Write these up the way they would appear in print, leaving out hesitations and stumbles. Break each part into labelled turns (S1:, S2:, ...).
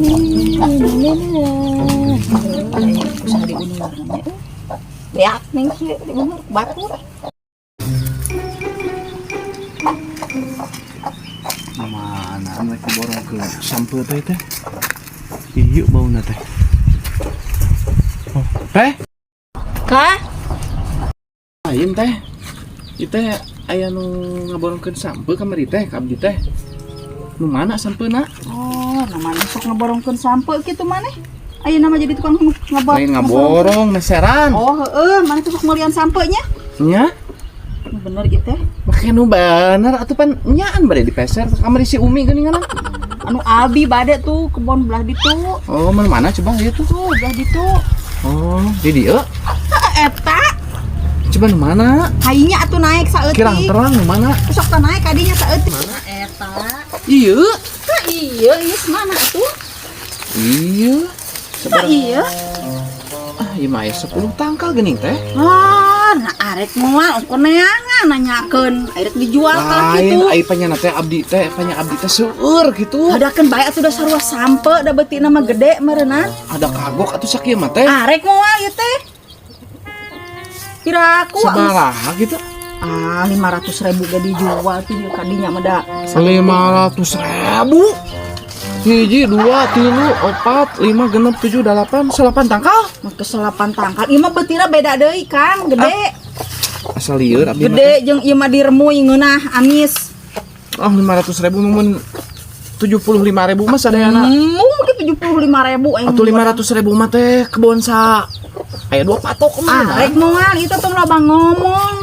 S1: Usah diunur. Beak ning kieu diunur batur.
S2: Mana mereka borong ke sampeu teh teh. Ieu bauna teh. Oh, teh.
S1: Kah?
S2: Lain teh. Ieu teh aya nu ngaborongkeun sampeu kamari teh ka abdi teh. Nu mana sampeuna?
S1: Oh, namanya sok ngeborongkeun sampeu kitu maneh. Aya nama jadi tukang ngebor.
S2: Lain ngaborong, meseran.
S1: Oh, heeh, maneh tuh sok melian sampeunya?
S2: Nya?
S1: Nu bener gitu teh.
S2: Make nu bener atuh pan nyaan bade dipeser kamari si Umi geuningan.
S1: Anu abi bade tuh kebon belah ditu.
S2: Oh, mana mana coba ieu tuh.
S1: Tuh, belah ditu.
S2: Oh, di dieu.
S1: Heeh, eta.
S2: Coba nu mana?
S1: Kayaknya atuh naik saeutik.
S2: Kirang terang nu mana?
S1: Sok teh naik kadinya saeutik. Mana eta?
S2: Ieu.
S1: Tah iya, ieu mana atuh?
S2: Iya.
S1: Tah iya.
S2: Ah, ieu mah aya 10 tangkal geuning teh.
S1: Ah, nah arek moal ongko neangan nanyakeun, arek dijual kalah
S2: Lain
S1: kitu.
S2: ai panyana teh abdi teh, panya abdi teh seueur gitu.
S1: Hadakeun bae atuh da sarua sampe da beutina mah gede meureunnan.
S2: Ada kagok atuh sakieu mah teh.
S1: Arek moal ieu teh. Piraku
S2: Sabaraha gitu?
S1: Ah, 500 ribu ge dijual tuh kadinya mah da.
S2: 500 ribu. Hiji, dua, tilu, opat, lima, genep, tujuh, delapan, salapan tangkal.
S1: Make salapan tangkal. Ieu mah beutina beda deui, Kang, gede.
S2: Asal lieur abdi mah
S1: Gede
S2: teh.
S1: jeung ieu mah diremuy ngeunah amis.
S2: Ah, 500 ribu mun 75 ribu mah sadayana.
S1: Mungkin 75 ribu aing.
S2: Atuh 500 ribu mah teh kebon sa aya dua patok mah.
S1: Ah, rek moal itu tong loba ngomong.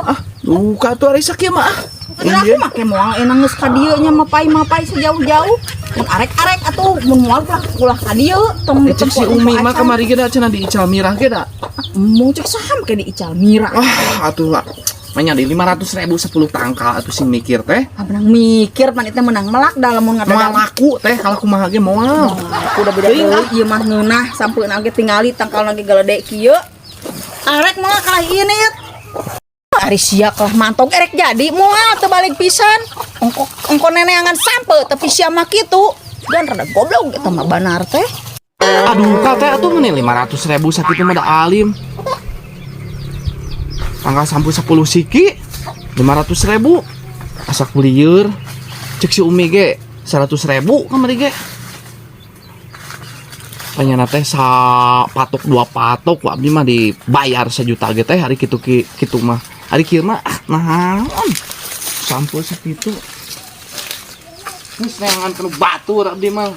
S2: Ah, duka tuh ari sakieu mah. Ah.
S1: Kira aku make moal enang geus ka dieu nya mapai-mapai sejauh-jauh. Mun arek-arek atuh mun moal ulah ulah ka dieu tong
S2: Eh, cek si Umi mah kamari ge da cenah diical mirah ge da.
S1: Embung cek saha make diical mirah.
S2: Ah, atuh lah. Manya di 500 ribu 10 tangkal atuh sing mikir teh.
S1: Ah, menang mikir pan itu menang melak dalam mun
S2: Moal laku teh kalau kumaha ge moal.
S1: Aku udah beda deui ieu mah ngeunah sampeuna ge tingali tangkalna ge galede kieu. Arek moal kalah ini. Ari sia kalah mantog erek jadi moal teu balik pisan. Ongko ongko neneangan sampe tapi sia mah kitu. Dan rada goblok eta mah banar teh.
S2: Aduh, ka teh atuh meni 500 ribu sakitu mah da alim. Tangkal sampeu 10 siki 500 ribu. Asak lieur. Cek si Umi ge 100 ribu kamari ge. Panyana teh sa patok dua patok ku abdi mah dibayar sejuta ge teh hari kitu ki kitu mah. Hari kieu mah ah naon. Sampeu sakitu. Geus neangan kanu batur abdi mah.